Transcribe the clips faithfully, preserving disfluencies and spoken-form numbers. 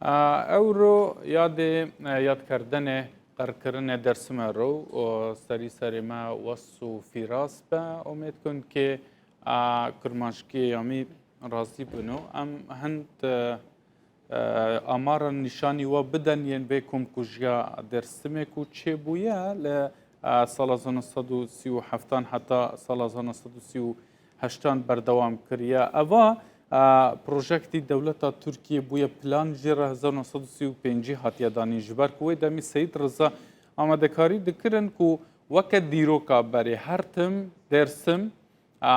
A, ewro yadê, e, yadkerdene qerkirinê Dersimê ro û serî serê me wes û fîras be. Umêd kun ke, a, kurmanckiyê ya mî razî bino. Em hind, e, e, amaran nîşanî we biden yên vê komkujiya Dersimê ku çêbûye li, e, sala hezar neh sed û sî û heftan heta sala hezar neh sed û sî û heştan berdewam kiriye. Eva, e, projektî dewleta Tirkiyê bûye plan jî re hezar neh sed û sî û pêncî hatiye danîn. Ji ber ku wê demî Seyîd Riza amadekarî dikirin ku weke dîroka berê her tim Dersim, a,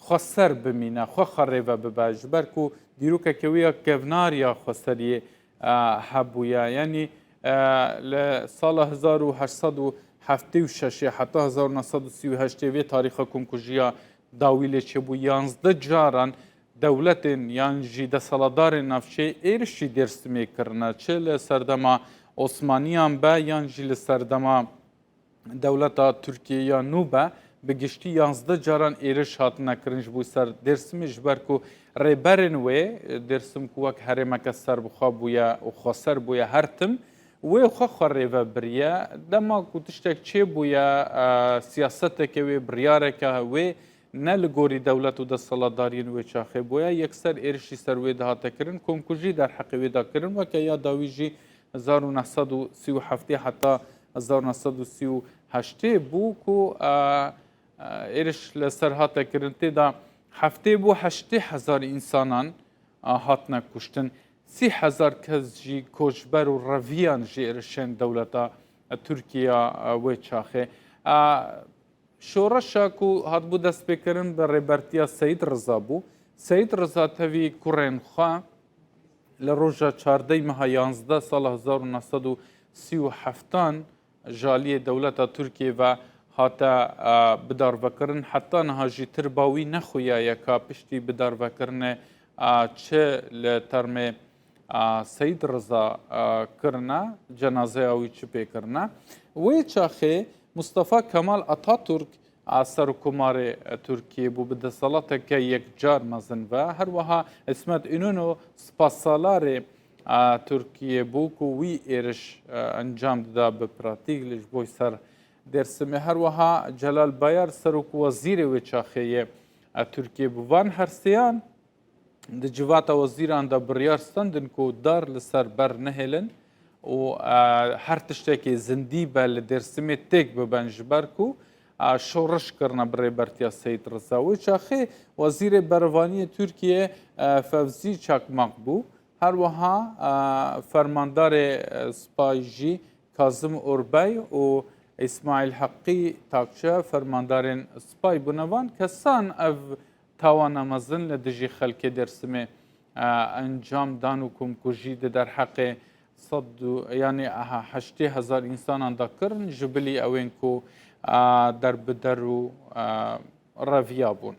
xweser bimîne, xwe xwe rêve bibe. Ji ber ku dîrokeke wê ya kevnar ya xweseriyê, a, hebûye. Yanî, e, li sala hezar û heşt sed û heftê û şeş heta hezar û neh sed û sî û heşt vê tarîxa komkujiya dawî lê çêbû. Yanzdeh caran dewletên yan jî desthilatdarên navçeyê êrişî Dêrsimê kirine. Çi li serdema Osmaniyan be yan jî li serdema dewleta Tirkiyê ya nû be, bi giştî yanzdeh caran êriş hatine kirin ji bo ser Dêrsimê, ji ber ku rêberên wê, Dêrsim ku wek herêmeke serbixwe bûye û xweser bûye her tim, wê xwe xwe rêve biriye. Dema ku tiştek çêbûye, e, siyaseteke wê, biryareke wê ne li gorî dewlet û desthilatdariyên wê çaxê bûye, yekser êrişî ser wê dihate kirin. Komkujî derheqê wê de kirin, weke ya dawî jî hezar û neh sed û sî û heftê heta hezar û neh sed û sî û heştê bû ku, e, e, êriş li ser hate kirin. Tê de heftê bû heştê hezar însanan, e, hatine kuştin. Sî hezar kes jî koçber û reviyan ji êrişên dewleta, e, Tirkiye, e, wê çaxê. E, Şoreşa ku hatibû destpêkirin bi rêbertiya Seyîd Riza bû. Seyîd Riza tevî kurên xwe li roja çardeh meha yanzdeh sala hezar û neh sed û sî û heftan ji aliyê dewleta Tirkiyê ve hate, e, bidarvekirin. Heta niha jî tirba wî nexuya ye ka piştî bidarvekirinê, e, çi li termê, e, Seyîd Riza, e, kirine, cenazeya wî çi pê kirine. Wê çaxê Mustafa Kemal Ataturk, e, serokkomarê, e, Tirkiyê bû, bi desthilateke yekcar mezin ve. Her wiha Îsmet Înonu spassalarê, e, Tirkiyê bû ku wî êriş, e, encam dida bi pratîk li ji bo ser Dêrsimê. Her wiha Celal Bayar serok wezîrê wê çaxê yê, e, Tirkiyê bû. Van her sêyan di civata wezîran de biryar stendin ku dar li ser ber nehêlin û, e, her tiştekê zindî be li Dêrsimê têk biben, ji ber ku, e, şoreş kirine bi rêbertiya Seyîd Riza. Wê çaxê Wezîrê Berevaniyê Tirkiyê, e, Fevzî Çakmak bû. Her wiha, e, fermandarê, e, spay jî Kazim Orbey û Îsmaîl Heqî Takçe fermandarên spay bûne. Van kesan ev tawana mezin li dijî xelkê Dêrsimê, e, encam dan û komkujî di derheqê sed û, yanî, aha, heştê hezar însanan de kirin, ji bilî ewên ku, e, derbider û, e, reviya bûn.